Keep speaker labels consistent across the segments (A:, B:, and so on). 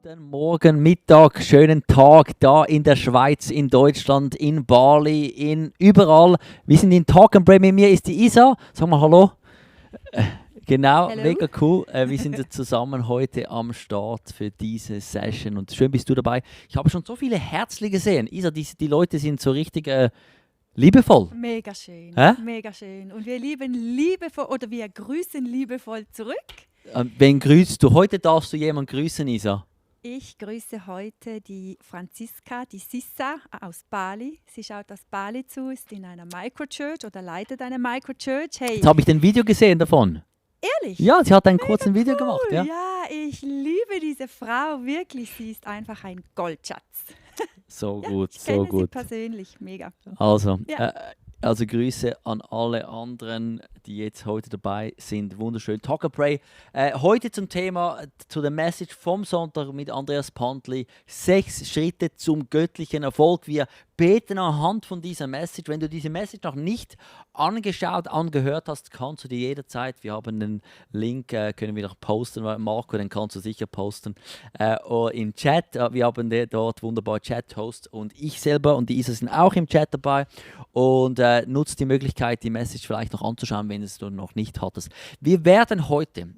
A: Guten Morgen, Mittag, schönen Tag da in der Schweiz, in Deutschland, in Bali, überall. Wir sind in Talk and Pray. Mit mir ist die Isa. Sag mal Hallo. Genau,
B: Hallo.
A: mega cool. Wir sind zusammen heute am Start für diese Session und schön bist du dabei. Ich habe schon so viele Herzli gesehen. Isa, die Leute sind so richtig liebevoll.
B: Mega schön,
A: Hä?
B: mega schön. Und wir lieben liebevoll oder wir grüßen liebevoll zurück.
A: Wen grüßt du? Heute darfst du jemanden grüßen, Isa.
B: Ich grüße heute die Franziska, die Sissa aus Bali. Sie schaut aus Bali zu, ist in einer Microchurch oder leitet eine Microchurch. Hey,
A: Jetzt habe ich den Video gesehen davon.
B: ehrlich?
A: Ja, sie hat einen kurzen Video gemacht. Ja.
B: Ja, ich liebe diese Frau wirklich. Sie ist einfach ein Goldschatz.
A: So
B: Ja,
A: gut,
B: ich
A: so
B: kenne sie
A: gut.
B: persönlich, mega.
A: Also,
B: Ja.
A: also Grüße an alle anderen, die jetzt heute dabei sind. Wunderschön. Talk and Pray. Heute zum Thema, zu der Message vom Sonntag mit Andreas Pantli. 6 Schritte zum göttlichen Erfolg. Wir beten anhand von dieser Message. Wenn du diese Message noch nicht angeschaut, angehört hast, kannst du die jederzeit. Wir haben den Link, können wir noch posten. Marco, den kannst du sicher posten. Im Chat. Wir haben dort wunderbar Chat-Host und ich selber und die Isa sind auch im Chat dabei. Und nutzt die Möglichkeit, die Message vielleicht noch anzuschauen, wenn es du noch nicht hattest. Wir werden heute,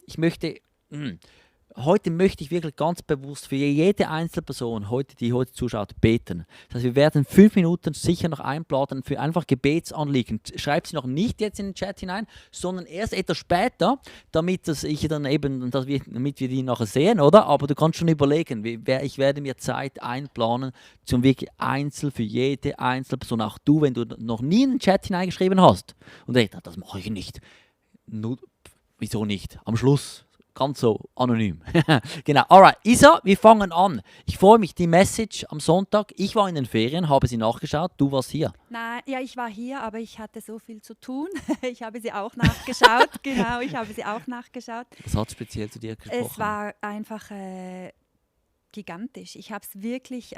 A: heute möchte ich wirklich ganz bewusst für jede einzelne Person, die heute zuschaut, beten. Das heißt, wir werden 5 Minuten sicher noch einplanen für einfach Gebetsanliegen. Schreib sie noch nicht jetzt in den Chat hinein, sondern erst etwas später, damit wir die nachher sehen, oder? Aber du kannst schon überlegen, ich werde mir Zeit einplanen, zum wirklich für jede einzelne Person. Auch du, wenn du noch nie in den Chat hineingeschrieben hast und denkst, das mache ich nicht. Wieso nicht? Am Schluss. Ganz so anonym. Genau. Alright, Isa, wir fangen an. Ich freue mich, die Message am Sonntag. Ich war in den Ferien, habe sie nachgeschaut. Du warst hier.
B: Nein, ja, ich war hier, aber ich hatte so viel zu tun. Ich habe sie auch nachgeschaut. Genau, ich habe sie auch nachgeschaut.
A: Was hat speziell zu dir gesprochen?
B: Es war einfach gigantisch. Ich habe es wirklich,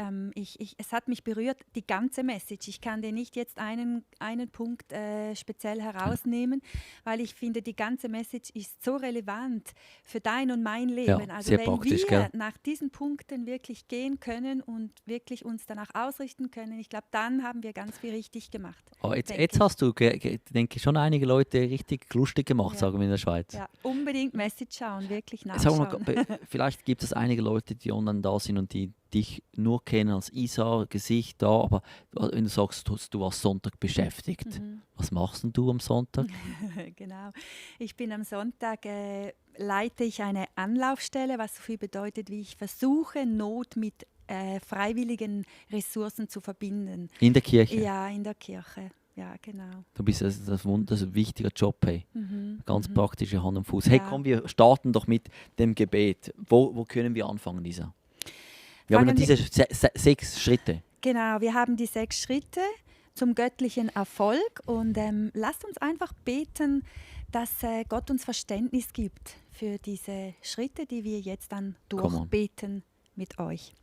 B: es hat mich berührt, die ganze Message. Ich kann dir nicht jetzt einen Punkt speziell herausnehmen, weil ich finde, die ganze Message ist so relevant für dein und mein Leben.
A: Ja,
B: also
A: sehr
B: wenn
A: praktisch,
B: wir
A: gell?
B: nach diesen Punkten wirklich gehen können und wirklich uns danach ausrichten können, ich glaube, dann haben wir ganz viel richtig gemacht.
A: Aber jetzt
B: ich.
A: hast du, denke ich, schon einige Leute richtig lustig gemacht,
B: Ja.
A: sagen wir in der Schweiz.
B: Ja, unbedingt Message schauen, wirklich
A: Sag
B: nachschauen.
A: mal, vielleicht gibt es einige Leute, die online da sind und die dich nur kennen als Isa, Gesicht da, aber wenn du sagst, du warst Sonntag beschäftigt, was machst denn du am Sonntag?
B: Genau. Ich bin am Sonntag, leite ich eine Anlaufstelle, was so viel bedeutet, wie ich versuche, Not mit freiwilligen Ressourcen zu verbinden.
A: In der Kirche?
B: Ja, in der Kirche. Ja, genau.
A: Du bist das ist ein wichtiger Job, hey. Ganz praktische Hand und Fuß. Hey,
B: Ja.
A: komm, wir starten doch mit dem Gebet. Wo können wir anfangen, Lisa? Wir haben ja diese 6 Schritte.
B: Genau, wir haben die 6 Schritte zum göttlichen Erfolg und lasst uns einfach beten, dass Gott uns Verständnis gibt für diese Schritte, die wir jetzt dann durchbeten mit euch.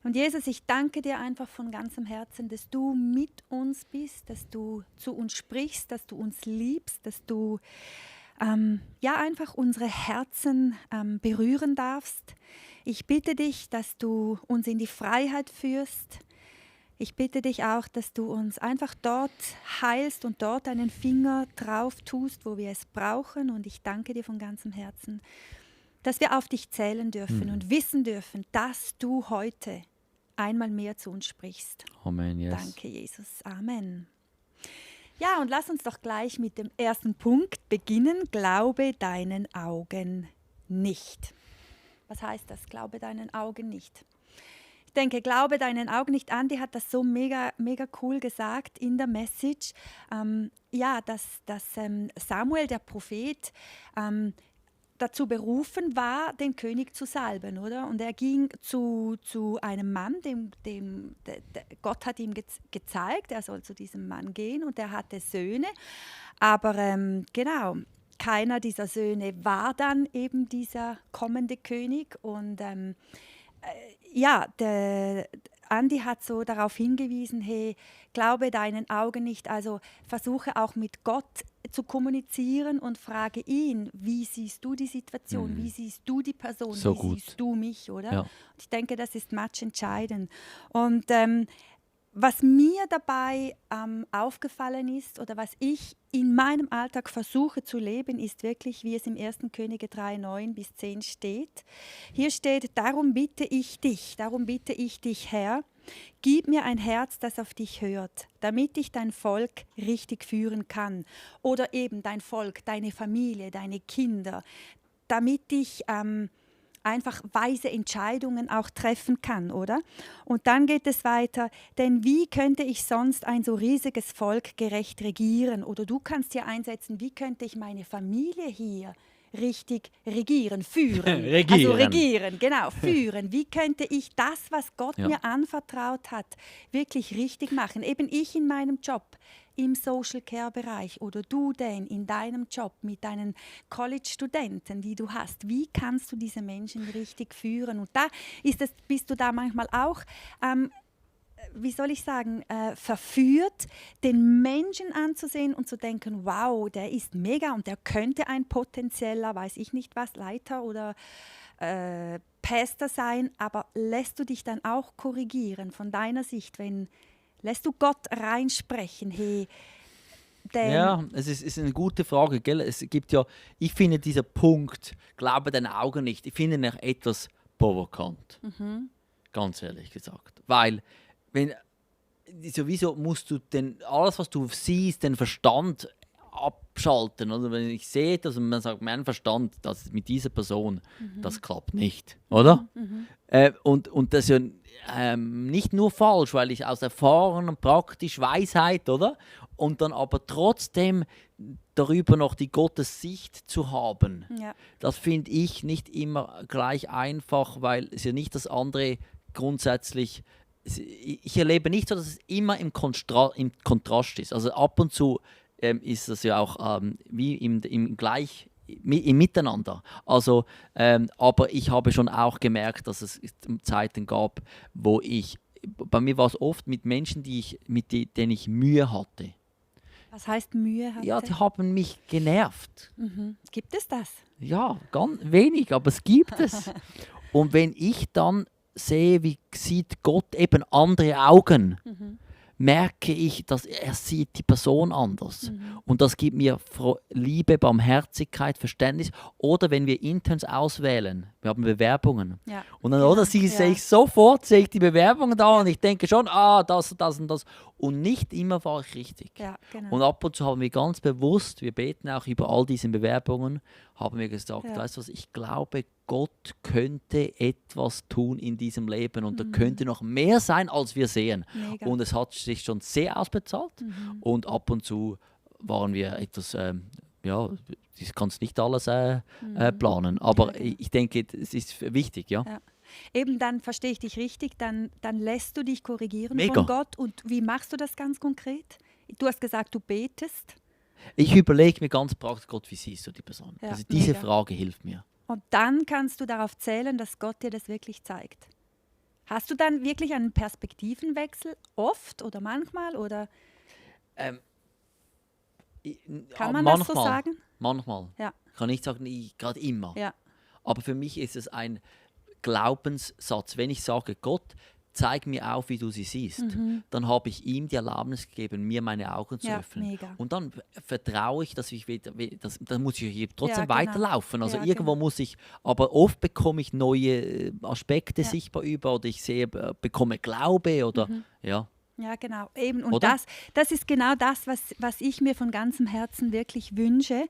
B: Und Jesus, ich danke dir einfach von ganzem Herzen, dass du mit uns bist, dass du zu uns sprichst, dass du uns liebst, dass du einfach unsere Herzen berühren darfst. Ich bitte dich, dass du uns in die Freiheit führst. Ich bitte dich auch, dass du uns einfach dort heilst und dort einen Finger drauf tust, wo wir es brauchen. Und ich danke dir von ganzem Herzen, dass wir auf dich zählen dürfen und wissen dürfen, dass du heute einmal mehr zu uns sprichst.
A: Amen, yes.
B: Danke, Jesus. Amen. Ja, und lass uns doch gleich mit dem ersten Punkt beginnen. Glaube deinen Augen nicht. Was heißt das? Glaube deinen Augen nicht. Ich denke, glaube deinen Augen nicht. Andi hat das so mega, mega cool gesagt in der Message. Dass Samuel, der Prophet, dazu berufen war, den König zu salben, oder? Und er ging zu einem Mann, Gott hat ihm gezeigt, er soll zu diesem Mann gehen und er hatte Söhne. Aber keiner dieser Söhne war dann eben dieser kommende König. Und Andi hat so darauf hingewiesen, hey, glaube deinen Augen nicht, also versuche auch mit Gott zu kommunizieren und frage ihn, wie siehst du die Situation, wie siehst du die Person,
A: So
B: wie
A: gut.
B: siehst du mich, oder?
A: Ja.
B: Und ich denke, das ist matchentscheidend. Und was mir dabei aufgefallen ist oder was ich in meinem Alltag versuche zu leben, ist wirklich, wie es im 1. Könige 3, 9-10 steht. Hier steht, darum bitte ich dich, Herr, gib mir ein Herz, das auf dich hört, damit ich dein Volk richtig führen kann. Oder eben dein Volk, deine Familie, deine Kinder, damit ich einfach weise Entscheidungen auch treffen kann, oder? Und dann geht es weiter, denn wie könnte ich sonst ein so riesiges Volk gerecht regieren? Oder du kannst hier einsetzen, wie könnte ich meine Familie hier richtig regieren, führen? Also regieren, genau, führen. Wie könnte ich das, was Gott mir anvertraut hat, wirklich richtig machen? Eben ich in meinem Job, im Social Care Bereich oder du denn in deinem Job mit deinen College-Studenten, die du hast. Wie kannst du diese Menschen richtig führen? Und da bist du da manchmal auch wie soll ich sagen, verführt, den Menschen anzusehen und zu denken, wow, der ist mega und der könnte ein potenzieller, weiß ich nicht was, Leiter oder Pastor sein, aber lässt du dich dann auch korrigieren von deiner Sicht, lässt du Gott reinsprechen, hey,
A: Ja, es ist eine gute Frage, gell? Es gibt ja, ich finde dieser Punkt, glaube deinen Augen nicht, ich finde ihn etwas provokant. Ganz ehrlich gesagt. Weil, sowieso musst du alles, was du siehst, den Verstand abschalten. Also wenn ich sehe, dass man sagt, mein Verstand, das mit dieser Person, das klappt nicht, oder? Und das ist ja nicht nur falsch, weil ich aus Erfahrung und praktisch Weisheit, oder? Und dann aber trotzdem darüber noch die Gottessicht zu haben, das finde ich nicht immer gleich einfach, weil es ja nicht das andere grundsätzlich. Ich erlebe nicht so, dass es immer im Kontrast ist. Also ab und zu ist das ja auch wie im Miteinander. Also, aber ich habe schon auch gemerkt, dass es Zeiten gab, bei mir war es oft mit Menschen, denen ich Mühe hatte.
B: Was heißt Mühe hatte?
A: Ja, die haben mich genervt.
B: Gibt es das?
A: Ja, ganz wenig, aber es gibt es. Und wenn ich dann sehe, wie sieht Gott eben andere Augen, merke ich, dass er sieht die Person anders. Und das gibt mir Liebe, Barmherzigkeit, Verständnis. Oder wenn wir interns auswählen, wir haben Bewerbungen.
B: Ja,
A: Und dann
B: genau,
A: sehe ich sofort, sehe ich die Bewerbungen da und ich denke schon, das und das und das. Und nicht immer war ich richtig.
B: Ja, genau.
A: Und ab und zu haben wir ganz bewusst, wir beten auch über all diese Bewerbungen, haben wir gesagt, weißt du was, ich glaube, Gott könnte etwas tun in diesem Leben und da könnte noch mehr sein, als wir sehen.
B: Mega.
A: Und es hat sich schon sehr ausbezahlt und ab und zu waren wir etwas, das kannst nicht alles planen, aber ich denke, es ist wichtig, ja.
B: Eben, dann verstehe ich dich richtig, dann lässt du dich korrigieren
A: Mega.
B: von Gott. Und wie machst du das ganz konkret? Du hast gesagt, du betest.
A: Ich überlege mir ganz praktisch, Gott, wie siehst du die Person?
B: Ja,
A: Also diese
B: mega.
A: Frage hilft mir.
B: Und dann kannst du darauf zählen, dass Gott dir das wirklich zeigt. Hast du dann wirklich einen Perspektivenwechsel? Oft oder manchmal? Oder kann man das so sagen?
A: Manchmal.
B: Ja.
A: Ich kann nicht sagen, gerade immer.
B: Ja.
A: Aber für mich ist es ein Glaubenssatz. Wenn ich sage, Gott, zeig mir auf, wie du sie siehst, dann habe ich ihm die Erlaubnis gegeben, mir meine Augen zu öffnen.
B: Mega.
A: Und dann vertraue ich, dass ich dann muss ich trotzdem
B: genau.
A: weiterlaufen. Also
B: Ja,
A: irgendwo
B: genau.
A: muss ich, aber oft bekomme ich neue Aspekte sichtbar über oder ich bekomme Glaube oder ja.
B: Ja, genau. Eben. Und
A: Oder?
B: das ist genau das, was ich mir von ganzem Herzen wirklich wünsche,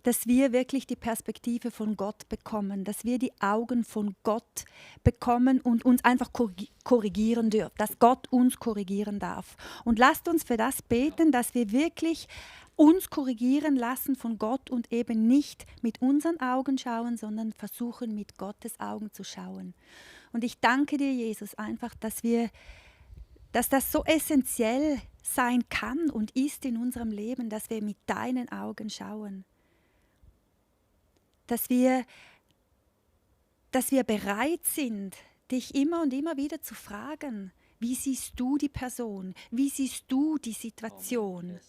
B: dass wir wirklich die Perspektive von Gott bekommen, dass wir die Augen von Gott bekommen und uns einfach korrigieren dürfen, dass Gott uns korrigieren darf. Und lasst uns für das beten, dass wir wirklich uns korrigieren lassen von Gott und eben nicht mit unseren Augen schauen, sondern versuchen, mit Gottes Augen zu schauen. Und ich danke dir, Jesus, einfach, dass das so essentiell sein kann und ist in unserem Leben, dass wir mit deinen Augen schauen. Dass wir bereit sind, dich immer und immer wieder zu fragen, Wie siehst du die Person? Wie siehst du die Situation?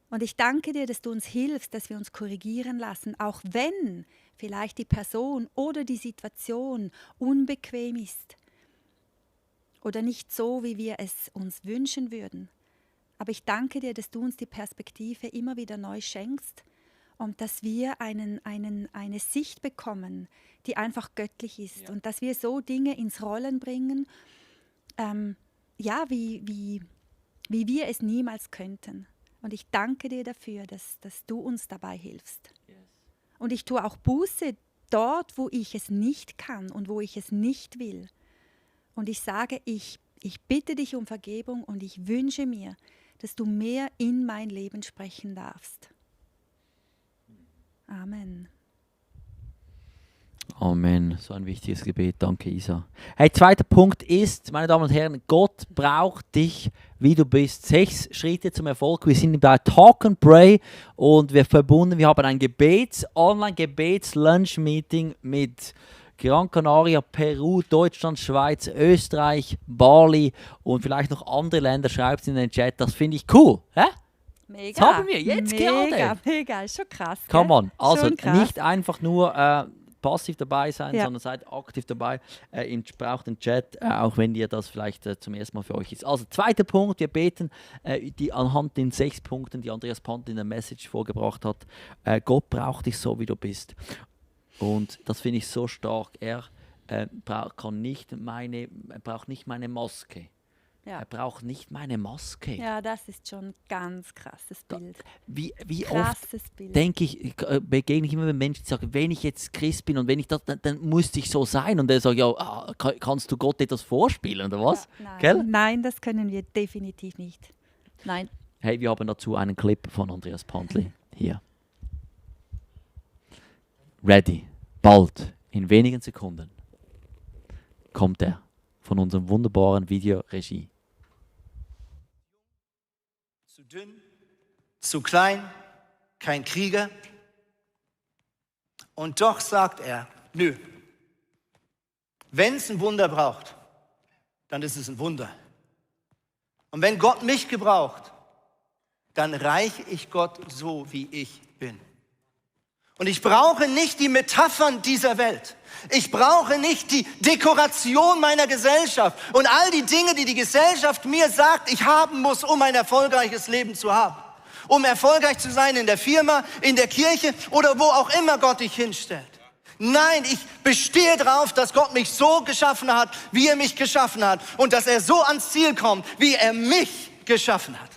B: Und ich danke dir, dass du uns hilfst, dass wir uns korrigieren lassen, auch wenn vielleicht die Person oder die Situation unbequem ist oder nicht so, wie wir es uns wünschen würden. Aber ich danke dir, dass du uns die Perspektive immer wieder neu schenkst und dass wir eine Sicht bekommen, die einfach göttlich ist, und dass wir so Dinge ins Rollen bringen, wie wir es niemals könnten. Und ich danke dir dafür, dass du uns dabei hilfst. Yes. Und ich tue auch Buße dort, wo ich es nicht kann und wo ich es nicht will. Und ich sage, ich bitte dich um Vergebung und ich wünsche mir, dass du mehr in mein Leben sprechen darfst. Amen.
A: Amen. So ein wichtiges Gebet. Danke, Isa. Hey, zweiter Punkt ist, meine Damen und Herren, Gott braucht dich, wie du bist. 6 Schritte zum Erfolg. Wir sind bei Talk and Pray und wir haben ein Online-Gebets-Lunch-Meeting mit Gran Canaria, Peru, Deutschland, Schweiz, Österreich, Bali und vielleicht noch andere Länder. Schreibt es in den Chat. Das finde ich cool. Hä?
B: Mega.
A: Das haben wir jetzt gerade.
B: Mega. Ist schon krass.
A: Come on. Also
B: krass.
A: nicht einfach nur passiv dabei sein, sondern seid aktiv dabei. Braucht den Chat, auch wenn ihr das vielleicht zum ersten Mal für euch ist. Also zweiter Punkt, wir beten anhand den 6 Punkten, die Andreas Pant in der Message vorgebracht hat. Gott braucht dich so, wie du bist. Und das finde ich so stark. Er braucht nicht meine Maske. Ja. Er braucht nicht meine Maske.
B: Ja, das ist schon ein ganz krasses Bild.
A: Wie oft denke ich, begegne ich immer mit Menschen, die sagen, wenn ich jetzt Christ bin und wenn ich das, dann muss ich so sein. Und er sagt, ja, kannst du Gott etwas vorspielen oder was?
B: Ja, nein, das können wir definitiv nicht. Nein.
A: Hey, wir haben dazu einen Clip von Andreas Pantli hier. Ready. Bald, in wenigen Sekunden, kommt er von unserem wunderbaren Videoregie.
C: Zu dünn, zu klein, kein Krieger. Und doch sagt er, nö, wenn es ein Wunder braucht, dann ist es ein Wunder. Und wenn Gott mich gebraucht, dann reiche ich Gott so, wie ich bin. Und ich brauche nicht die Metaphern dieser Welt. Ich brauche nicht die Dekoration meiner Gesellschaft und all die Dinge, die die Gesellschaft mir sagt, ich haben muss, um ein erfolgreiches Leben zu haben. Um erfolgreich zu sein in der Firma, in der Kirche oder wo auch immer Gott dich hinstellt. Nein, ich bestehe darauf, dass Gott mich so geschaffen hat, wie er mich geschaffen hat. Und dass er so ans Ziel kommt, wie er mich geschaffen hat.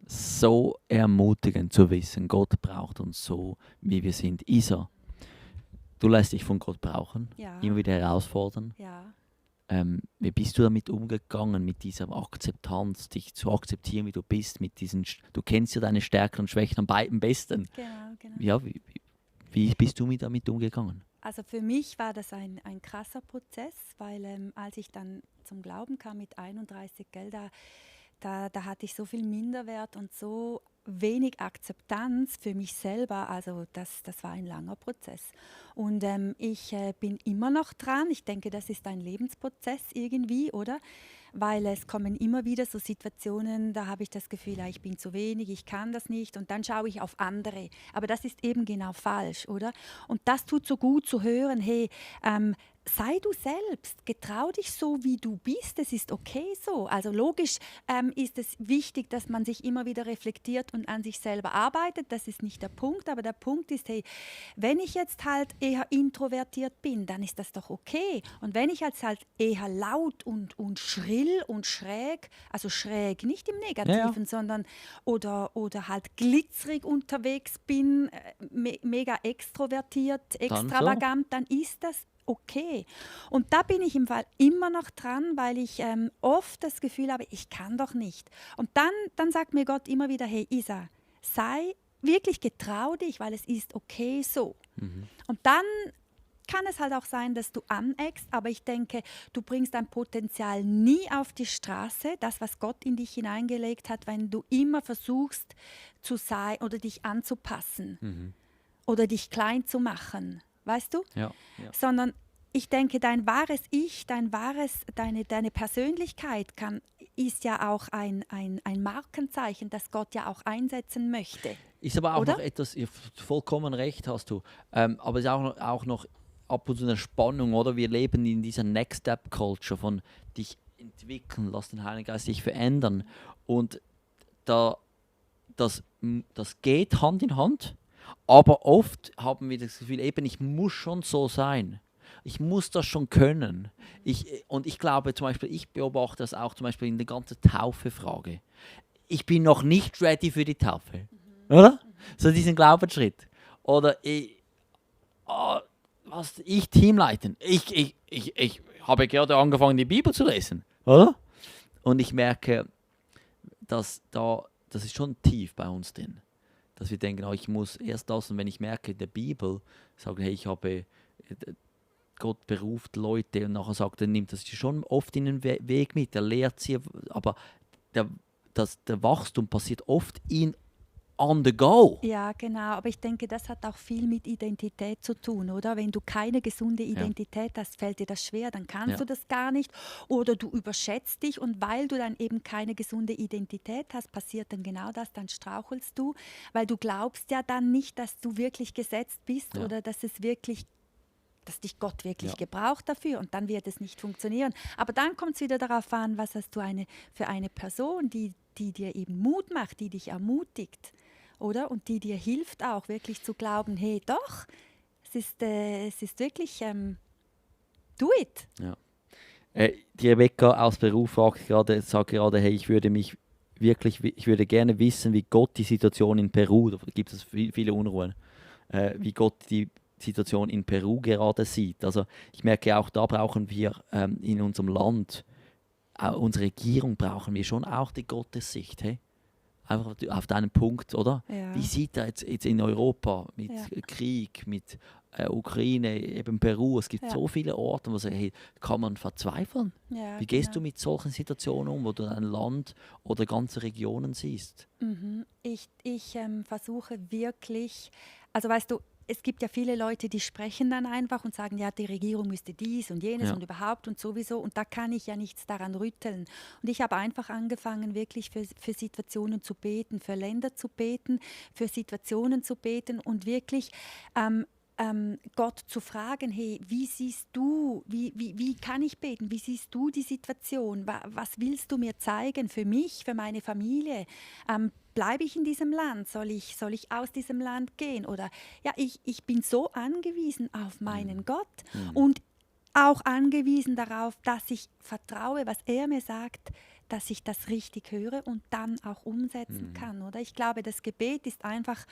A: So ermutigend zu wissen, Gott braucht uns so, wie wir sind. Isa, du lässt dich von Gott brauchen, immer wieder herausfordern.
B: Ja.
A: Wie bist du damit umgegangen, mit dieser Akzeptanz, dich zu akzeptieren, wie du bist, du kennst ja deine Stärken und Schwächen am besten.
B: Genau.
A: Ja, wie bist du damit umgegangen?
B: Also für mich war das ein krasser Prozess, weil als ich dann zum Glauben kam mit 31, da hatte ich so viel Minderwert und so wenig Akzeptanz für mich selber. Also das war ein langer Prozess. Und ich bin immer noch dran. Ich denke, das ist ein Lebensprozess irgendwie, oder? Weil es kommen immer wieder so Situationen, da habe ich das Gefühl, ich bin zu wenig, ich kann das nicht, und dann schaue ich auf andere. Aber das ist eben genau falsch, oder? Und das tut so gut zu hören, hey, sei du selbst, getrau dich so, wie du bist, es ist okay so. Also logisch ist es wichtig, dass man sich immer wieder reflektiert und an sich selber arbeitet, das ist nicht der Punkt, aber der Punkt ist, hey, wenn ich jetzt halt eher introvertiert bin, dann ist das doch okay. Und wenn ich jetzt halt eher laut und schrill und schräg, also schräg nicht im Negativen, sondern oder halt glitzerig unterwegs bin, mega extrovertiert, extravagant, dann ist das okay. Und da bin ich im Fall immer noch dran, weil ich oft das Gefühl habe, ich kann doch nicht. Und dann sagt mir Gott immer wieder, hey Isa, sei wirklich, getrau dich, weil es ist okay so. Und dann kann es halt auch sein, dass du aneckst, aber ich denke, du bringst dein Potenzial nie auf die Straße, das, was Gott in dich hineingelegt hat, wenn du immer versuchst zu sein oder dich anzupassen oder dich klein zu machen. Weißt du?
A: Ja.
B: Sondern ich denke, dein wahres Ich, deine Persönlichkeit ist ja auch ein Markenzeichen, das Gott ja auch einsetzen möchte.
A: Ist aber auch
B: Oder?
A: noch etwas, vollkommen recht hast du, aber es ist auch noch ab und zu eine Spannung, oder? Wir leben in dieser Next Step Culture von dich entwickeln, lass den Heiligen Geist dich verändern. Und da, das geht Hand in Hand, aber oft haben wir das Gefühl, eben, ich muss schon so sein. Ich muss das schon können. Und ich glaube zum Beispiel, ich beobachte das auch zum Beispiel in der ganzen Taufefrage. Ich bin noch nicht ready für die Taufe. Oder? So diesen Glaubensschritt. Oder ich Teamleiten. Ich habe gerade angefangen, die Bibel zu lesen. Oder? Und ich merke, dass das ist schon tief bei uns drin. Dass wir denken, ich muss erst das, und wenn ich merke, in der Bibel, sagen, hey, Gott beruft Leute, und nachher sagt er, nimmt das schon oft in den Weg mit, er lehrt sie, aber der Wachstum passiert oft on the go.
B: Ja, genau. Aber ich denke, das hat auch viel mit Identität zu tun, oder? Wenn du keine gesunde Identität hast, fällt dir das schwer, dann kannst du das gar nicht. Oder du überschätzt dich, und weil du dann eben keine gesunde Identität hast, passiert dann genau das, dann strauchelst du, weil du glaubst ja dann nicht, dass du wirklich gesetzt bist oder dass dich Gott wirklich gebraucht dafür, und dann wird es nicht funktionieren. Aber dann kommt es wieder darauf an, was hast du für eine Person, die dir eben Mut macht, die dich ermutigt, oder? Und die dir hilft auch wirklich zu glauben, hey doch, es ist wirklich, do it.
A: Ja. Die Rebecca aus Peru sagt gerade, hey, ich würde gerne wissen, wie Gott die Situation in Peru, da gibt es viele Unruhen, wie Gott die Situation in Peru gerade sieht. Also ich merke auch, da brauchen wir in unserem Land, unsere Regierung brauchen wir schon auch die Gottessicht. Hey? Einfach auf deinen Punkt, oder?
B: Ja.
A: Wie sieht er jetzt in Europa mit Krieg, mit Ukraine, eben Peru? Es gibt so viele Orte, wo hey, kann man verzweifeln.
B: Ja,
A: wie gehst du mit solchen Situationen um, wo du ein Land oder ganze Regionen siehst?
B: Ich versuche wirklich, also weißt du, es gibt ja viele Leute, die sprechen dann einfach und sagen, ja, die Regierung müsste dies und jenes und überhaupt und sowieso, und da kann ich ja nichts daran rütteln. Und ich habe einfach angefangen, wirklich für Situationen zu beten, für Länder zu beten, für Situationen zu beten und wirklich Gott zu fragen, hey, wie siehst du, wie kann ich beten, wie siehst du die Situation, was willst du mir zeigen für mich, für meine Familie, bleibe ich in diesem Land, soll ich aus diesem Land gehen, oder ja, ich bin so angewiesen auf meinen Gott und auch angewiesen darauf, dass ich vertraue, was er mir sagt, dass ich das richtig höre und dann auch umsetzen kann, oder? Ich glaube, das Gebet ist einfach,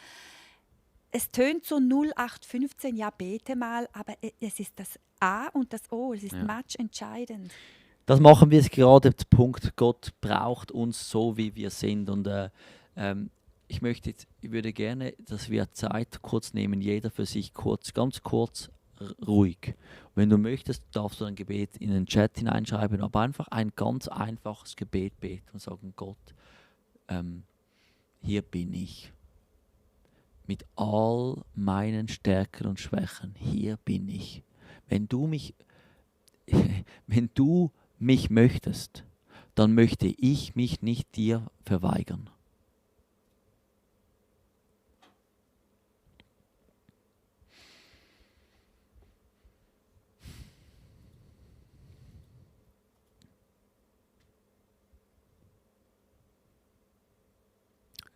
B: es tönt so 0815, ja, bete mal, aber es ist das A und das O, es ist match entscheidend.
A: Das machen wir jetzt gerade, der Punkt, Gott braucht uns so, wie wir sind. Und ich würde gerne, dass wir Zeit kurz nehmen, jeder für sich ganz kurz, ruhig. Wenn du möchtest, darfst du ein Gebet in den Chat hineinschreiben, aber einfach ein ganz einfaches Gebet beten und sagen, Gott, hier bin ich. Mit all meinen Stärken und Schwächen, hier bin ich. Wenn du mich möchtest, dann möchte ich mich nicht dir verweigern.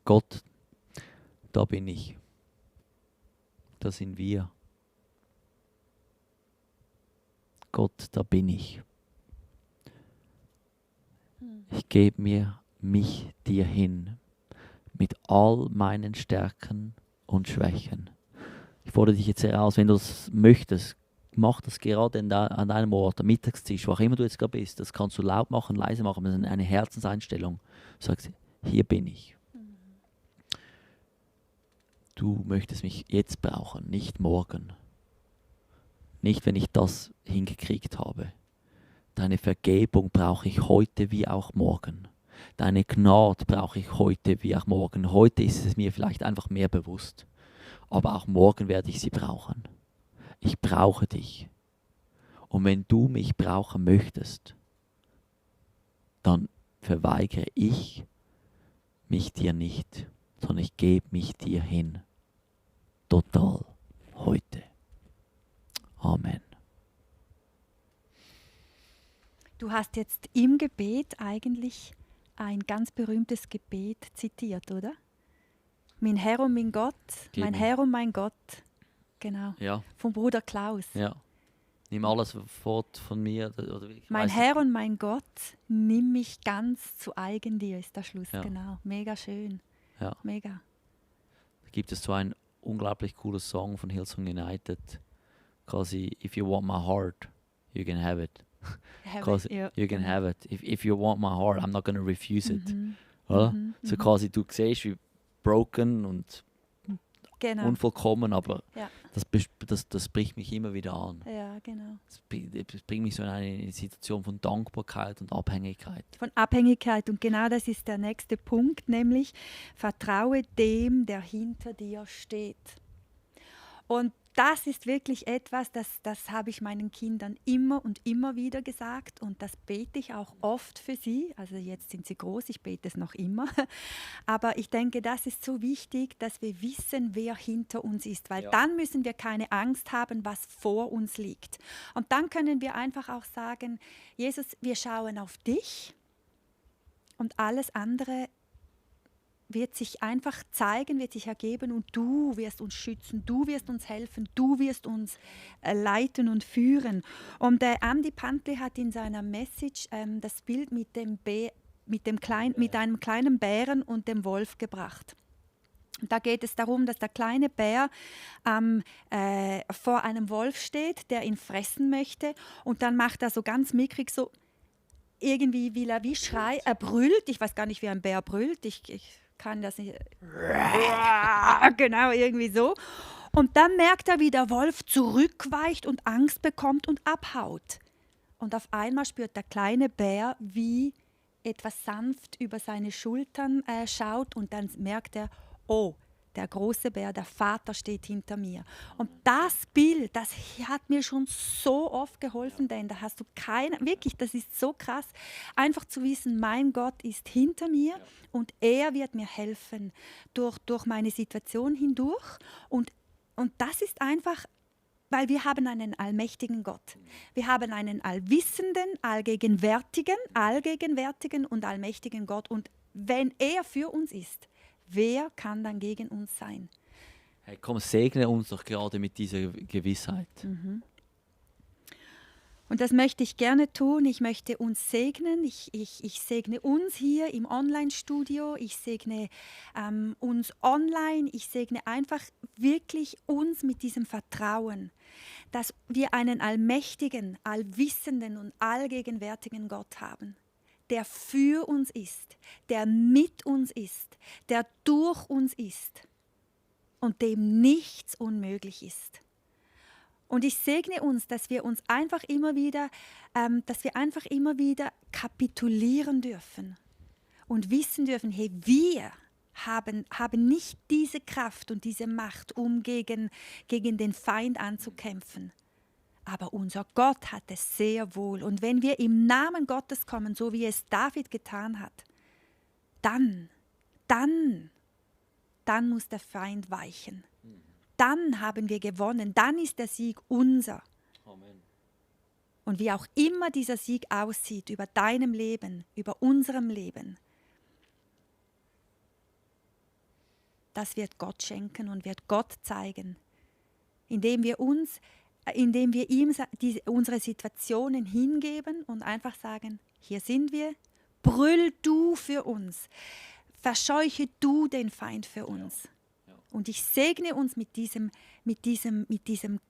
A: Gott, da bin ich. Da sind wir. Gott, da bin ich. Ich gebe mich dir hin mit all meinen Stärken und Schwächen. Ich fordere dich jetzt heraus, wenn du das möchtest, mach das gerade an deinem Ort, am Mittagstisch, wo auch immer du jetzt gerade bist. Das kannst du laut machen, leise machen, das ist eine Herzenseinstellung. Sagst, hier bin ich. Du möchtest mich jetzt brauchen, nicht morgen. Nicht, wenn ich das hingekriegt habe. Deine Vergebung brauche ich heute wie auch morgen. Deine Gnade brauche ich heute wie auch morgen. Heute ist es mir vielleicht einfach mehr bewusst. Aber auch morgen werde ich sie brauchen. Ich brauche dich. Und wenn du mich brauchen möchtest, dann verweigere ich mich dir nicht, sondern ich gebe mich dir hin. Total. Heute. Amen.
B: Du hast jetzt im Gebet eigentlich ein ganz berühmtes Gebet zitiert, oder? Mein Herr und mein Gott,
A: Gib
B: mein
A: mir.
B: Herr und mein Gott. Genau.
A: Ja,
B: Vom Bruder Klaus.
A: ja. Nimm alles fort von mir. Oder ich
B: Mein
A: weiß
B: Herr
A: nicht.
B: und mein Gott, nimm mich ganz zu eigen dir, ist der Schluss,
A: Ja.
B: genau. Mega schön.
A: Ja.
B: Mega.
A: Da gibt es so einen unglaublich coolen Song von Hillsong United. Quasi, if you want my heart, you can have it. Quasi,
B: Ja,
A: you can
B: genau.
A: have it. If you want my heart, I'm not going to refuse it.
B: Mhm.
A: Oder?
B: Mhm.
A: So
B: Mhm.
A: quasi, du siehst, wie broken und
B: Genau.
A: unvollkommen, aber
B: Ja.
A: das bricht mich immer wieder an.
B: Ja, genau.
A: Das bringt mich so in eine Situation von Dankbarkeit und Abhängigkeit.
B: Von Abhängigkeit. Und genau das ist der nächste Punkt, nämlich vertraue dem, der hinter dir steht. Und das ist wirklich etwas, das habe ich meinen Kindern immer und immer wieder gesagt und das bete ich auch oft für sie. Also jetzt sind sie groß, ich bete es noch immer. Aber ich denke, das ist so wichtig, dass wir wissen, wer hinter uns ist, weil
A: Ja.
B: dann müssen wir keine Angst haben, was vor uns liegt. Und dann können wir einfach auch sagen, Jesus, wir schauen auf dich und alles andere wird sich einfach zeigen, wird sich ergeben und du wirst uns schützen, du wirst uns helfen, du wirst uns leiten und führen. Und Andy Pantley hat in seiner Message das Bild mit einem kleinen Bären und dem Wolf gebracht. Und da geht es darum, dass der kleine Bär vor einem Wolf steht, der ihn fressen möchte und dann macht er so ganz mickrig so, irgendwie will er wie schreien, er brüllt, ich weiß gar nicht, wie ein Bär brüllt, ich kann das nicht. Genau, irgendwie so. Und dann merkt er, wie der Wolf zurückweicht und Angst bekommt und abhaut. Und auf einmal spürt der kleine Bär, wie etwas sanft über seine Schultern schaut und dann merkt er, oh, der große Bär, der Vater steht hinter mir. Und das Bild, das hat mir schon so oft geholfen, denn da hast du wirklich, das ist so krass, einfach zu wissen, mein Gott ist hinter mir und er wird mir helfen durch meine Situation hindurch. Und das ist einfach, weil wir haben einen allmächtigen Gott. Wir haben einen allwissenden, allgegenwärtigen und allmächtigen Gott. Und wenn er für uns ist, wer kann dann gegen uns sein?
A: Hey, komm, segne uns doch gerade mit dieser Gewissheit.
B: Und das möchte ich gerne tun. Ich möchte uns segnen. Ich segne uns hier im Online-Studio. Ich segne uns online. Ich segne einfach wirklich uns mit diesem Vertrauen, dass wir einen allmächtigen, allwissenden und allgegenwärtigen Gott haben, der für uns ist, der mit uns ist, der durch uns ist und dem nichts unmöglich ist. Und ich segne uns, dass wir uns einfach immer wieder, kapitulieren dürfen und wissen dürfen, hey, wir haben nicht diese Kraft und diese Macht, um gegen den Feind anzukämpfen. Aber unser Gott hat es sehr wohl. Und wenn wir im Namen Gottes kommen, so wie es David getan hat, dann muss der Feind weichen. Dann haben wir gewonnen. Dann ist der Sieg unser.
A: Amen.
B: Und wie auch immer dieser Sieg aussieht, über deinem Leben, über unserem Leben, das wird Gott schenken und wird Gott zeigen, indem wir ihm unsere Situationen hingeben und einfach sagen, hier sind wir, brüll du für uns, verscheuche du den Feind für uns.
A: Ja.
B: Und ich segne uns mit diesem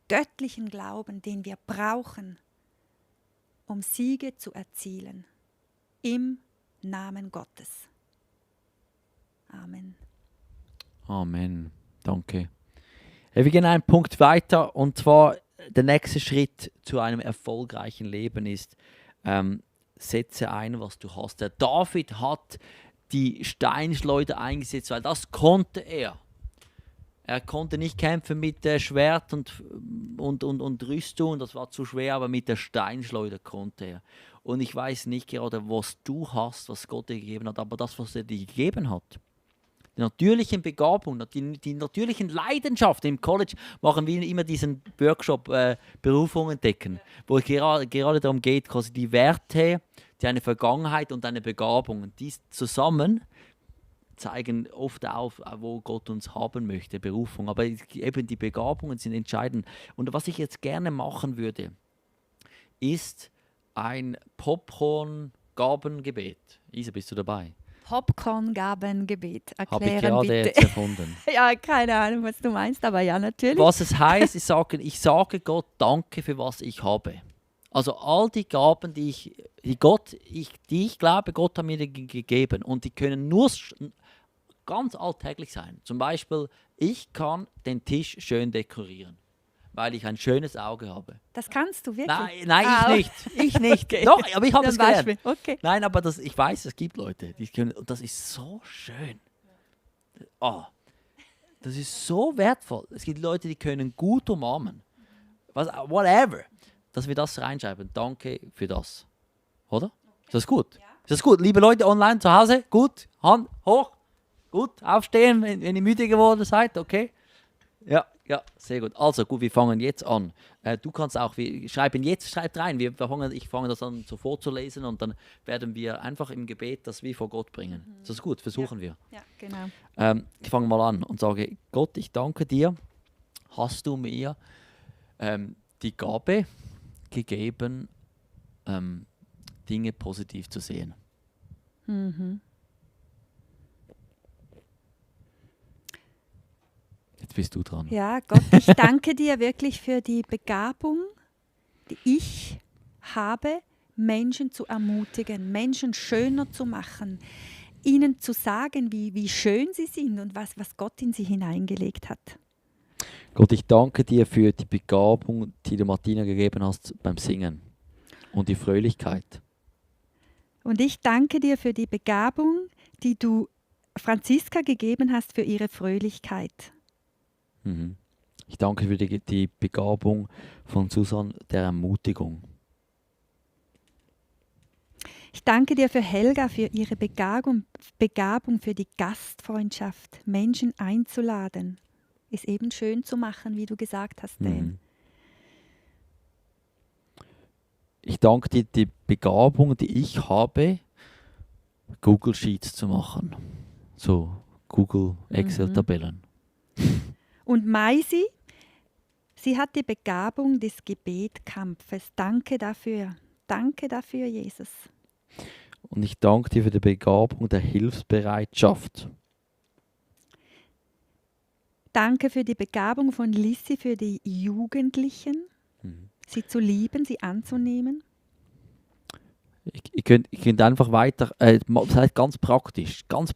B: göttlichen Glauben, den wir brauchen, um Siege zu erzielen. Im Namen Gottes. Amen.
A: Amen. Danke. Wir gehen einen Punkt weiter und zwar der nächste Schritt zu einem erfolgreichen Leben ist, setze ein, was du hast. Der David hat die Steinschleuder eingesetzt, weil das konnte er. Er konnte nicht kämpfen mit Schwert und Rüstung, das war zu schwer, aber mit der Steinschleuder konnte er. Und ich weiß nicht gerade, was du hast, was Gott dir gegeben hat, aber das, was er dir gegeben hat, die natürlichen Begabungen, die natürlichen Leidenschaften. Im College machen wir immer diesen Workshop Berufung entdecken, wo es gerade darum geht, quasi die Werte, deine Vergangenheit und deine Begabungen, die zusammen zeigen oft auf, wo Gott uns haben möchte, Berufung. Aber eben die Begabungen sind entscheidend. Und was ich jetzt gerne machen würde, ist ein Popcorn-Gabengebet. Isa, bist du dabei?
B: Popcorn-Gabengebet.
A: Habe ich
B: Erklären
A: gerade
B: bitte.
A: jetzt erfunden.
B: Ja, keine Ahnung, was du meinst, aber ja, natürlich.
A: Was es heißt, ich sage Gott Danke für was ich habe. Also all die Gaben, die ich glaube, Gott hat mir gegeben und die können nur ganz alltäglich sein. Zum Beispiel, ich kann den Tisch schön dekorieren, weil ich ein schönes Auge habe.
B: Das kannst du wirklich?
A: Nein, ich nicht. Ich nicht.
B: Okay.
A: Doch, aber ich habe
B: Zum
A: es gelernt.
B: Beispiel. Okay.
A: Nein, aber ich weiß, es gibt Leute, die können, und das ist so schön. Das ist so wertvoll. Es gibt Leute, die können gut umarmen. Whatever. Dass wir das reinschreiben. Danke für das. Oder? Ist das gut? Ja. Ist das gut? Liebe Leute online zu Hause, gut? Hand hoch. Gut, aufstehen, wenn ihr müde geworden seid, okay? Ja, sehr gut. Also gut, wir fangen jetzt an. Du kannst auch, schreib rein. Ich fange das an so vorzulesen und dann werden wir einfach im Gebet das wie vor Gott bringen. Ist das gut? Versuchen wir.
B: Ja, genau.
A: Ich fange mal an und sage, Gott, ich danke dir, hast du mir die Gabe gegeben, Dinge positiv zu sehen.
B: Mhm.
A: Jetzt bist du dran.
B: Ja, Gott, ich danke dir wirklich für die Begabung, die ich habe, Menschen zu ermutigen, Menschen schöner zu machen, ihnen zu sagen, wie schön sie sind und was Gott in sie hineingelegt hat.
A: Gott, ich danke dir für die Begabung, die du Martina gegeben hast beim Singen und die Fröhlichkeit.
B: Und ich danke dir für die Begabung, die du Franziska gegeben hast für ihre Fröhlichkeit.
A: Mhm. Ich danke für die Begabung von Susan der Ermutigung.
B: Ich danke dir für Helga, für ihre Begabung für die Gastfreundschaft, Menschen einzuladen, es eben schön zu machen, wie du gesagt hast, Dan.
A: Mhm. Ich danke dir die Begabung, die ich habe, Google Sheets zu machen. So Google Excel-Tabellen.
B: Und Maisi, sie hat die Begabung des Gebetkampfes. Danke dafür. Danke dafür, Jesus.
A: Und ich danke dir für die Begabung der Hilfsbereitschaft.
B: Danke für die Begabung von Lissi für die Jugendlichen, sie zu lieben, sie anzunehmen.
A: Ihr könnt einfach weiter, seid ganz praktisch. Das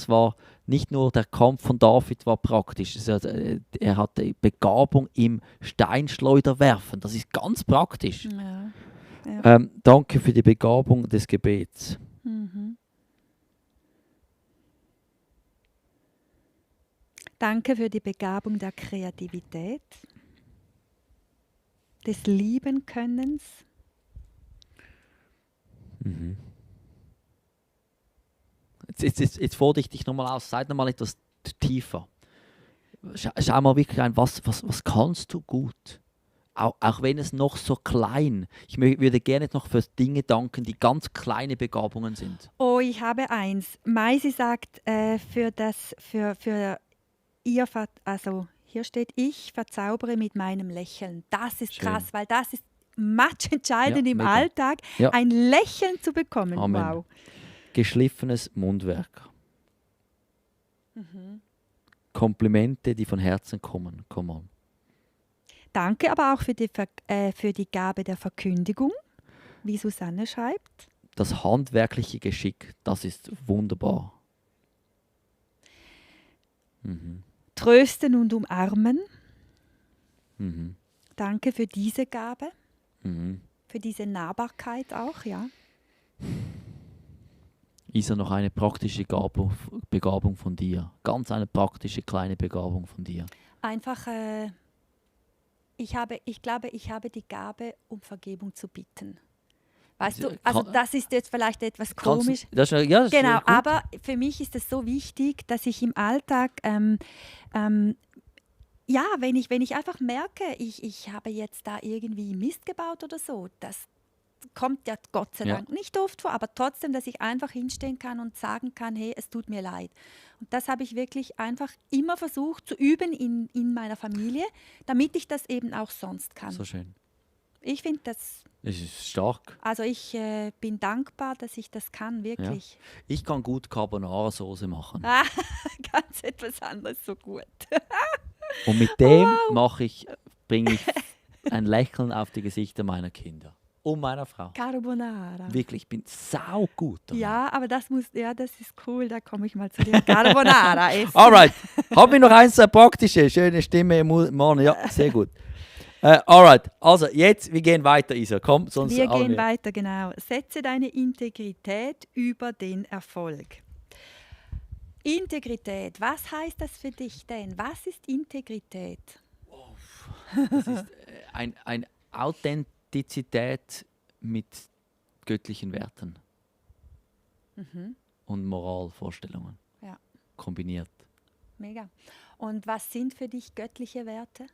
A: war nicht nur der Kampf von David war praktisch. Er hatte Begabung im Steinschleuderwerfen. Das ist ganz praktisch.
B: Ja.
A: Danke für die Begabung des Gebets.
B: Mhm. Danke für die Begabung der Kreativität, des Liebenkönnens.
A: Mhm. Jetzt fordere ich dich nochmal aus, seid nochmal etwas tiefer. Schau mal wirklich rein, was kannst du gut? Auch wenn es noch so klein, ich würde gerne noch für Dinge danken, die ganz kleine Begabungen sind.
B: Oh, ich habe eins. Maisi sagt, für ihr, also hier steht, ich verzaubere mit meinem Lächeln. Das ist
A: Schön.
B: krass, weil das ist matchentscheidend im
A: mega.
B: Alltag,
A: Ja.
B: ein Lächeln zu bekommen.
A: Amen.
B: Wow.
A: Geschliffenes Mundwerk. Komplimente, die von Herzen kommen. Come on.
B: Danke aber auch für die Gabe der Verkündigung, wie Susanne schreibt.
A: Das handwerkliche Geschick, das ist wunderbar.
B: Trösten und umarmen.
A: Mhm.
B: Danke für diese Gabe,
A: Mhm.
B: für diese Nahbarkeit auch, ja.
A: Isa, noch eine praktische Begabung von dir. Ganz eine praktische kleine Begabung von dir.
B: Einfach, ich glaube, ich habe die Gabe, um Vergebung zu bitten. Weißt du, also das ist jetzt vielleicht etwas komisch.
A: Das ist
B: Genau,
A: gut.
B: aber für mich ist es so wichtig, dass ich im Alltag, ja, wenn ich einfach merke, ich habe jetzt da irgendwie Mist gebaut oder so, das kommt ja Gott sei Dank nicht oft vor, aber trotzdem, dass ich einfach hinstehen kann und sagen kann, hey, es tut mir leid. Und das habe ich wirklich einfach immer versucht zu üben in meiner Familie, damit ich das eben auch sonst kann.
A: So schön.
B: Ich finde das...
A: Es ist stark.
B: Also ich bin dankbar, dass ich das kann, wirklich.
A: Ja. Ich kann gut Carbonara-Soße machen.
B: Ganz etwas anderes so gut.
A: Und mit dem bringe ich ein Lächeln auf die Gesichter meiner Kinder und meiner Frau.
B: Carbonara.
A: Wirklich, ich bin saugut daran.
B: Ja, aber das ist cool, da komme ich mal zu dir. Carbonara essen.
A: Alright, haben wir noch eins praktische, schöne Stimme im Morgen. Ja, sehr gut. Alright, also jetzt, wir gehen weiter, Isa. Komm, sonst
B: wir gehen weiter, genau. Setze deine Integrität über den Erfolg. Integrität, was heißt das für dich denn? Was ist Integrität?
A: Das ist eine Authentizität mit göttlichen Werten und Moralvorstellungen kombiniert.
B: Mega. Und was sind für dich göttliche Werte?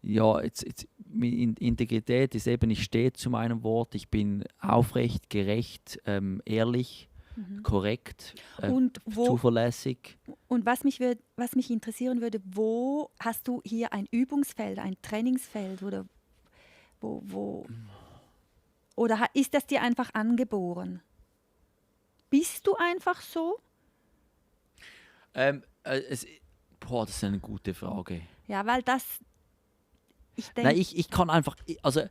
A: Ja, Integrität ist eben, ich stehe zu meinem Wort, ich bin aufrecht, gerecht, ehrlich, korrekt, zuverlässig.
B: Und was mich interessieren würde, wo hast du hier ein Übungsfeld, ein Trainingsfeld oder oder ist das dir einfach angeboren? Bist du einfach so?
A: Das ist eine gute Frage.
B: Ja, weil das...
A: Nein, ich kann einfach, also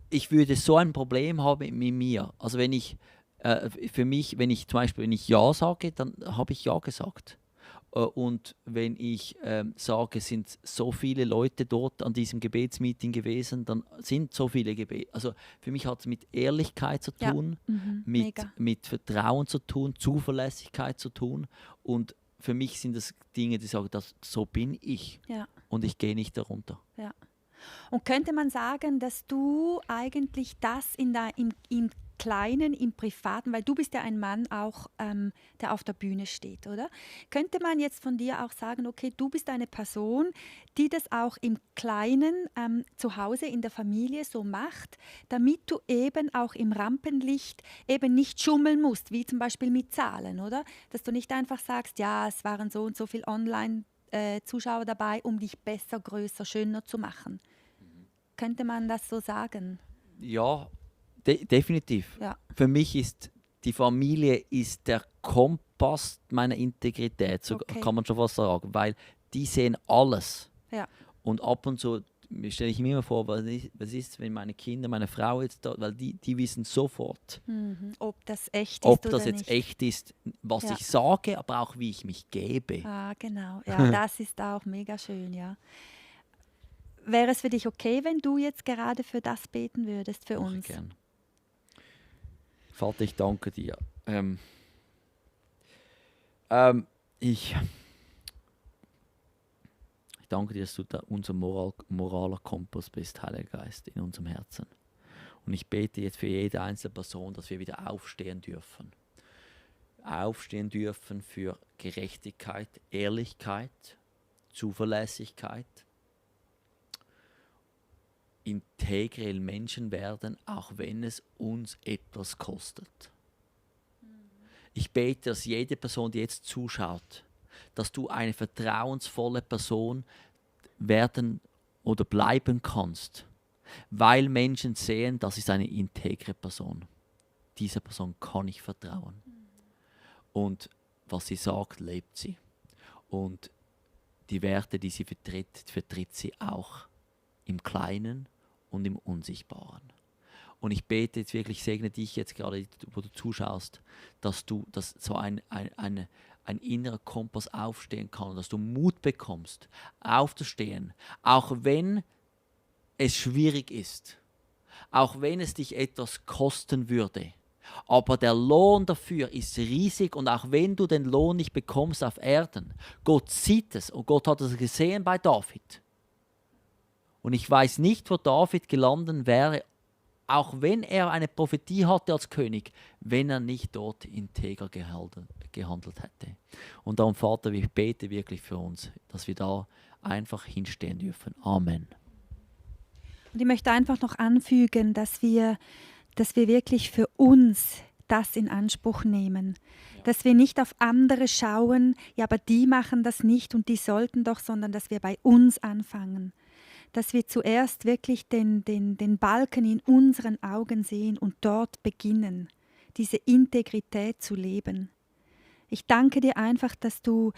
A: ich würde so ein Problem haben mit mir. Also wenn ich, für mich, wenn ich Ja sage, dann habe ich Ja gesagt. Und wenn ich sage, es sind so viele Leute dort an diesem Gebetsmeeting gewesen, dann sind so viele Gebete. Also für mich hat es mit Ehrlichkeit zu tun, mit Vertrauen zu tun, Zuverlässigkeit zu tun. Und für mich sind das Dinge, die sagen, so bin ich.
B: Ja.
A: Und ich gehe nicht darunter.
B: Ja. Und könnte man sagen, dass du eigentlich das im Kleinen, im Privaten, weil du bist ja ein Mann auch, der auf der Bühne steht, oder? Könnte man jetzt von dir auch sagen, okay, du bist eine Person, die das auch im Kleinen zu Hause in der Familie so macht, damit du eben auch im Rampenlicht eben nicht schummeln musst, wie zum Beispiel mit Zahlen, oder? Dass du nicht einfach sagst, ja, es waren so und so viele Online-Zuschauer dabei, um dich besser, größer, schöner zu machen. Könnte man das so sagen?
A: Ja, definitiv.
B: Ja.
A: Für mich ist die Familie ist der Kompass meiner Integrität, so kann man schon fast sagen, weil die sehen alles.
B: Ja.
A: Und ab und zu stelle ich mir immer vor, was ist, wenn meine Kinder, meine Frau jetzt da, weil die wissen sofort,
B: ob das echt ist
A: ob
B: oder
A: das jetzt
B: nicht.
A: echt ist, was ich sage, aber auch wie ich mich gebe.
B: Ah, genau. Ja, das ist auch mega schön, ja. Wäre es für dich okay, wenn du jetzt gerade für das beten würdest, für uns?
A: Gern. Vater, ich danke dir. Ich danke dir, dass du unser moraler Kompass bist, Heiliger Geist, in unserem Herzen. Und ich bete jetzt für jede einzelne Person, dass wir wieder aufstehen dürfen. Aufstehen dürfen für Gerechtigkeit, Ehrlichkeit, Zuverlässigkeit, integrell Menschen werden, auch wenn es uns etwas kostet. Ich bete, dass jede Person, die jetzt zuschaut, dass du eine vertrauensvolle Person werden oder bleiben kannst, weil Menschen sehen, das ist eine integre Person. Dieser Person kann ich vertrauen. Und was sie sagt, lebt sie. Und die Werte, die sie vertritt sie auch im Kleinen und im Unsichtbaren. Und ich bete jetzt wirklich, segne dich jetzt gerade, wo du zuschaust, dass so ein innerer Kompass aufstehen kann, dass du Mut bekommst, aufzustehen, auch wenn es schwierig ist, auch wenn es dich etwas kosten würde, Aber der Lohn dafür ist riesig und auch wenn du den Lohn nicht bekommst auf Erden, Gott sieht es und Gott hat es gesehen bei David. Und ich weiß nicht, wo David gelandet wäre, auch wenn er eine Prophetie hatte als König, wenn er nicht dort integer gehandelt hätte. Und darum, Vater, ich bete wirklich für uns, dass wir da einfach hinstehen dürfen. Amen.
B: Und ich möchte einfach noch anfügen, dass wir wirklich für uns das in Anspruch nehmen.
A: Ja.
B: Dass wir nicht auf andere schauen, ja, aber die machen das nicht und die sollten doch, sondern dass wir bei uns anfangen. Dass wir zuerst wirklich den Balken in unseren Augen sehen und dort beginnen, diese Integrität zu leben. Ich danke dir einfach, dass du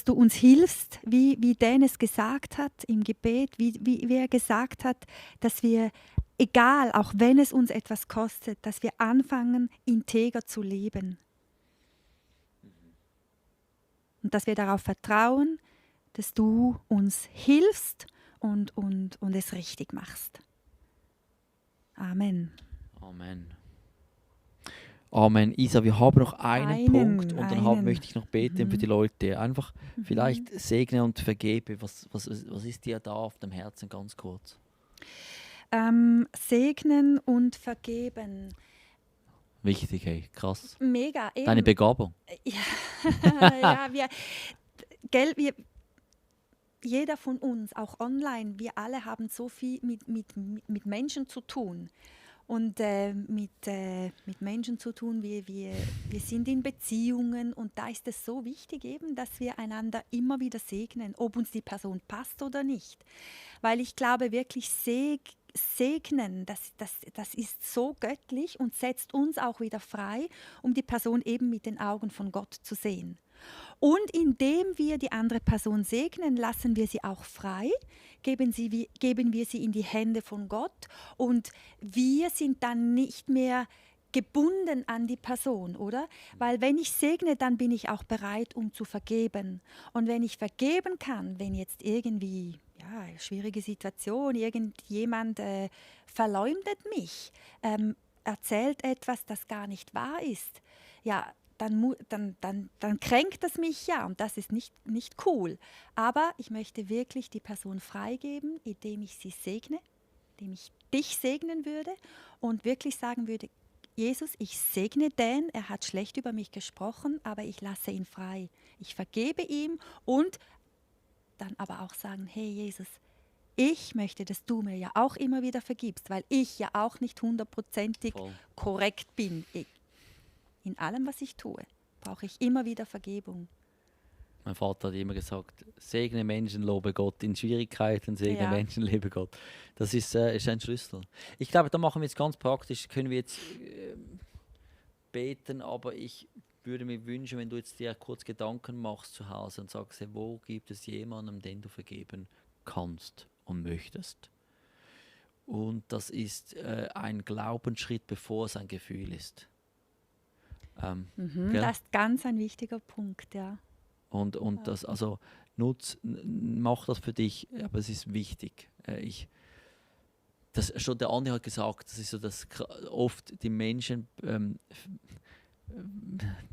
B: uns hilfst, wie Dan es gesagt hat im Gebet, wie er gesagt hat, dass wir, egal, auch wenn es uns etwas kostet, dass wir anfangen, integer zu leben. Und dass wir darauf vertrauen, dass du uns hilfst und es richtig machst. Amen.
A: Amen. Amen. Isa, wir haben noch einen Punkt und dann möchte ich noch beten für die Leute. Einfach vielleicht segne und vergebe. Was ist dir da auf dem Herzen ganz kurz?
B: Segnen und vergeben.
A: Wichtig, hey, krass.
B: Mega. Eben.
A: Deine Begabung.
B: Ja, jeder von uns, auch online, wir alle haben so viel mit Menschen zu tun. Und mit Menschen zu tun, wir sind in Beziehungen und da ist es so wichtig eben, dass wir einander immer wieder segnen, ob uns die Person passt oder nicht. Weil ich glaube wirklich, segnen, das ist so göttlich und setzt uns auch wieder frei, um die Person eben mit den Augen von Gott zu sehen. Und indem wir die andere Person segnen, lassen wir sie auch frei, geben wir sie in die Hände von Gott und wir sind dann nicht mehr gebunden an die Person, oder? Weil wenn ich segne, dann bin ich auch bereit, um zu vergeben. Und wenn ich vergeben kann, wenn jetzt irgendwie, ja, schwierige Situation, irgendjemand verleumdet mich, erzählt etwas, das gar nicht wahr ist, ja, dann kränkt das mich ja und das ist nicht cool. Aber ich möchte wirklich die Person freigeben, indem ich sie segne, indem ich dich segnen würde und wirklich sagen würde, Jesus, ich segne Dan, er hat schlecht über mich gesprochen, aber ich lasse ihn frei. Ich vergebe ihm und dann aber auch sagen, hey Jesus, ich möchte, dass du mir ja auch immer wieder vergibst, weil ich ja auch nicht 100%ig korrekt bin. In allem, was ich tue, brauche ich immer wieder Vergebung.
A: Mein Vater hat immer gesagt, segne Menschen, lobe Gott. In Schwierigkeiten segne Menschen, liebe Gott. Das ist ein Schlüssel. Ich glaube, da machen wir jetzt ganz praktisch, können wir jetzt beten, aber ich würde mir wünschen, wenn du jetzt dir kurz Gedanken machst zu Hause und sagst, wo gibt es jemandem, den du vergeben kannst und möchtest. Und das ist ein Glaubensschritt, bevor es ein Gefühl ist.
B: Das ist ganz ein wichtiger Punkt, ja.
A: Und das, also mach das für dich, aber es ist wichtig. Das schon der Andi hat gesagt, das ist so, dass oft die Menschen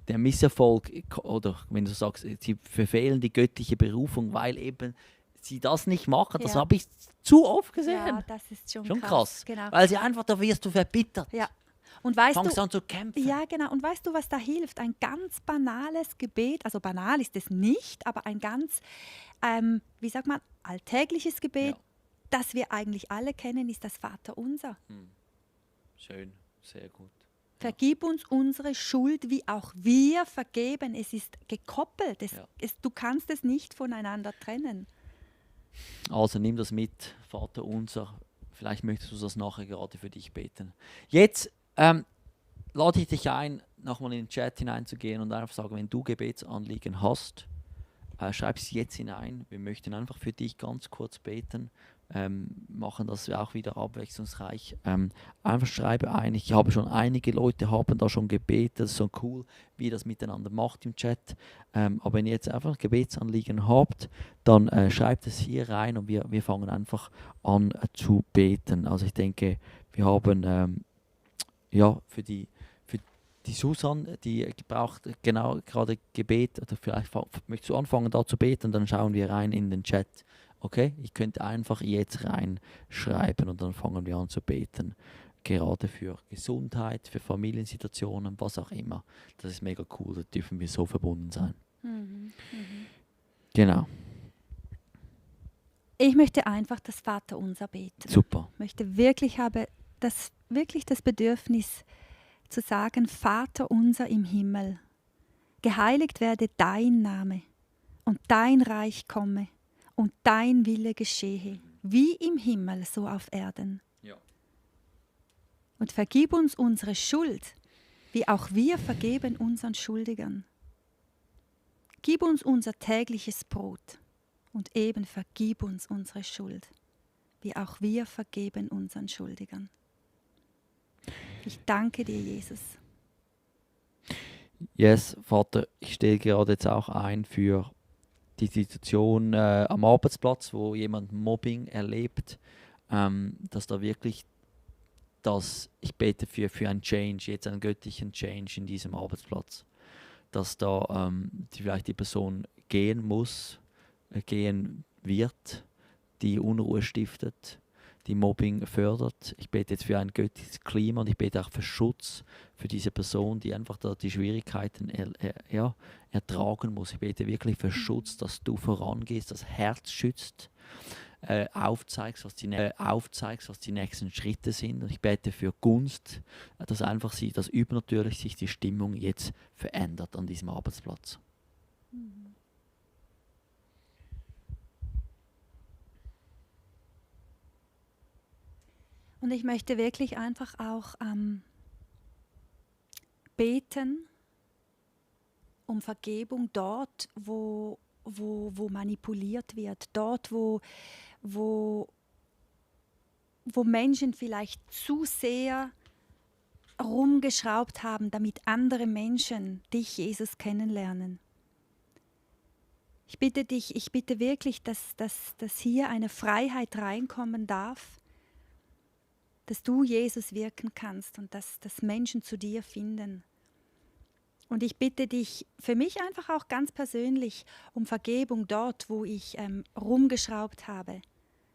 A: der Misserfolg oder wenn du sagst, sie verfehlen die göttliche Berufung, weil eben sie das nicht machen. Das habe ich zu oft gesehen.
B: Ja, das ist schon
A: krass.
B: Genau.
A: Weil sie einfach, da wirst du verbittert.
B: Ja. Und weißt
A: fangst an zu kämpfen.
B: Ja, genau. Und weißt du, was da hilft? Ein ganz banales Gebet, also banal ist es nicht, aber ein ganz, wie sagt man, alltägliches Gebet, das wir eigentlich alle kennen, ist das Vaterunser.
A: Schön, sehr gut.
B: Vergib uns unsere Schuld, wie auch wir vergeben. Es ist gekoppelt. Du kannst es nicht voneinander trennen.
A: Also nimm das mit, Vater unser. Vielleicht möchtest du das nachher gerade für dich beten. Jetzt lade ich dich ein, nochmal in den Chat hineinzugehen und einfach sagen, wenn du Gebetsanliegen hast, schreib es jetzt hinein. Wir möchten einfach für dich ganz kurz beten, machen das auch wieder abwechslungsreich. Einfach schreibe ein. Ich habe schon einige Leute haben da schon gebetet. Das ist so cool, wie ihr das miteinander macht im Chat. Aber wenn ihr jetzt einfach Gebetsanliegen habt, dann schreibt es hier rein und wir fangen einfach an zu beten. Also ich denke, wir haben für Die Susan, die braucht genau gerade Gebet. Oder vielleicht möchtest du anfangen, da zu beten, dann schauen wir rein in den Chat. Okay? Ich könnte einfach jetzt reinschreiben und dann fangen wir an zu beten. Gerade für Gesundheit, für Familiensituationen, was auch immer. Das ist mega cool, da dürfen wir so verbunden sein. Genau,
B: Ich möchte einfach das Vaterunser beten.
A: super.
B: Ich möchte wirklich, habe wirklich das Bedürfnis zu sagen, Vater unser im Himmel, geheiligt werde dein Name und dein Reich komme und dein Wille geschehe, wie im Himmel, so auf Erden.
A: Ja.
B: Und vergib uns unsere Schuld, wie auch wir vergeben unseren Schuldigern. Gib uns unser tägliches Brot und eben vergib uns unsere Schuld, wie auch wir vergeben unseren Schuldigern. Ich danke dir, Jesus.
A: Yes, Vater, ich stehe gerade jetzt auch ein für die Situation am Arbeitsplatz, wo jemand Mobbing erlebt, dass da wirklich ich bete für einen Change, jetzt einen göttlichen Change in diesem Arbeitsplatz, dass da vielleicht die Person gehen muss, gehen wird, die Unruhe stiftet, die Mobbing fördert. Ich bete jetzt für ein göttliches Klima und ich bete auch für Schutz für diese Person, die einfach da die Schwierigkeiten ertragen muss. Ich bete wirklich für Schutz, dass du vorangehst, das Herz schützt, aufzeigst, was die nächsten Schritte sind. Und ich bete für Gunst, dass einfach dass übernatürlich sich die Stimmung jetzt verändert an diesem Arbeitsplatz.
B: Und ich möchte wirklich einfach auch beten um Vergebung dort, wo manipuliert wird, dort, wo Menschen vielleicht zu sehr rumgeschraubt haben, damit andere Menschen dich, Jesus, kennenlernen. Ich bitte wirklich, dass hier eine Freiheit reinkommen darf, dass du, Jesus, wirken kannst und dass Menschen zu dir finden. Und ich bitte dich für mich einfach auch ganz persönlich um Vergebung dort, wo ich rumgeschraubt habe.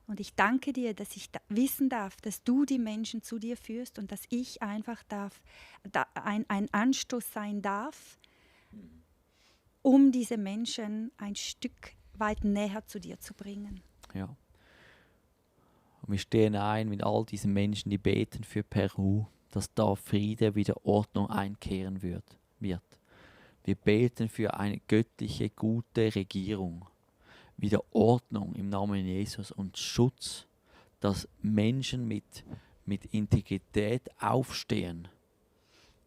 B: Und ich danke dir, dass ich wissen darf, dass du die Menschen zu dir führst und dass ich einfach ein Anstoß sein darf, um diese Menschen ein Stück weit näher zu dir zu bringen.
A: Ja. Und wir stehen ein mit all diesen Menschen, die beten für Peru, dass da Friede, wieder Ordnung einkehren wird. Wir beten für eine göttliche, gute Regierung, wieder Ordnung im Namen Jesus und Schutz, dass Menschen mit Integrität aufstehen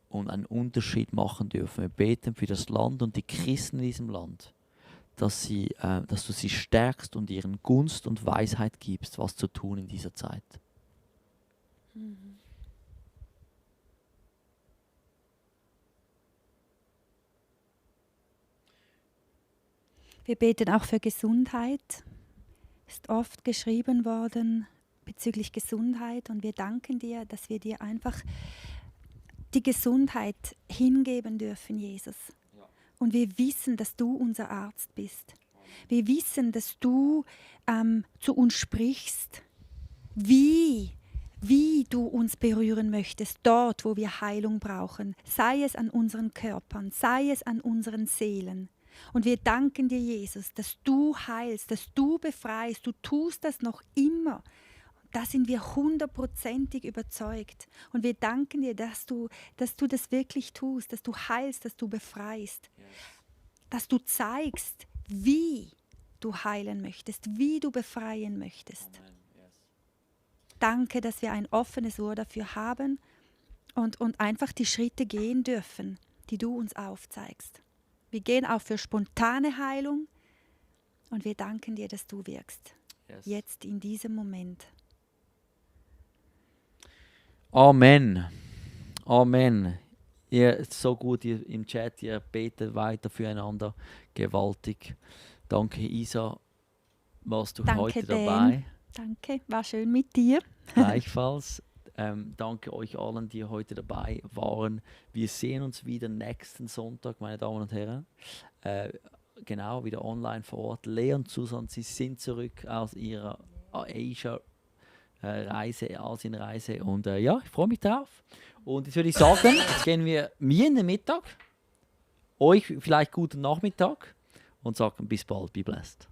A: und einen Unterschied machen dürfen. Wir beten für das Land und die Christen in diesem Land, dass du sie stärkst und ihren Gunst und Weisheit gibst, was zu tun in dieser Zeit.
B: Wir beten auch für Gesundheit. Ist oft geschrieben worden bezüglich Gesundheit und wir danken dir, dass wir dir einfach die Gesundheit hingeben dürfen, Jesus. Ja. Und wir wissen, dass du unser Arzt bist. Wir wissen, dass du zu uns sprichst, wie du uns berühren möchtest, dort, wo wir Heilung brauchen, sei es an unseren Körpern, sei es an unseren Seelen. Und wir danken dir, Jesus, dass du heilst, dass du befreist, du tust das noch immer. Da sind wir 100%ig überzeugt. Und wir danken dir, dass du das wirklich tust, dass du heilst, dass du befreist, dass du zeigst, wie du heilen möchtest, wie du befreien möchtest. Danke, dass wir ein offenes Ohr dafür haben und einfach die Schritte gehen dürfen, die du uns aufzeigst. Wir gehen auch für spontane Heilung und wir danken dir, dass du wirkst. Yes. Jetzt in diesem Moment.
A: Amen. Amen. Ihr so gut im Chat, ihr betet weiter füreinander. Gewaltig. Danke, Isa. Warst du heute dabei?
B: Danke, war schön mit dir.
A: Gleichfalls. Danke euch allen, die heute dabei waren. Wir sehen uns wieder nächsten Sonntag, meine Damen und Herren. Genau, wieder online vor Ort. Lea und Susan, sie sind zurück aus ihrer Asia-Reise, Asien-Reise. Und ja, ich freue mich drauf. Und jetzt würde ich sagen, jetzt gehen wir mir in den Mittag. Euch vielleicht guten Nachmittag. Und sagen bis bald. Be blessed.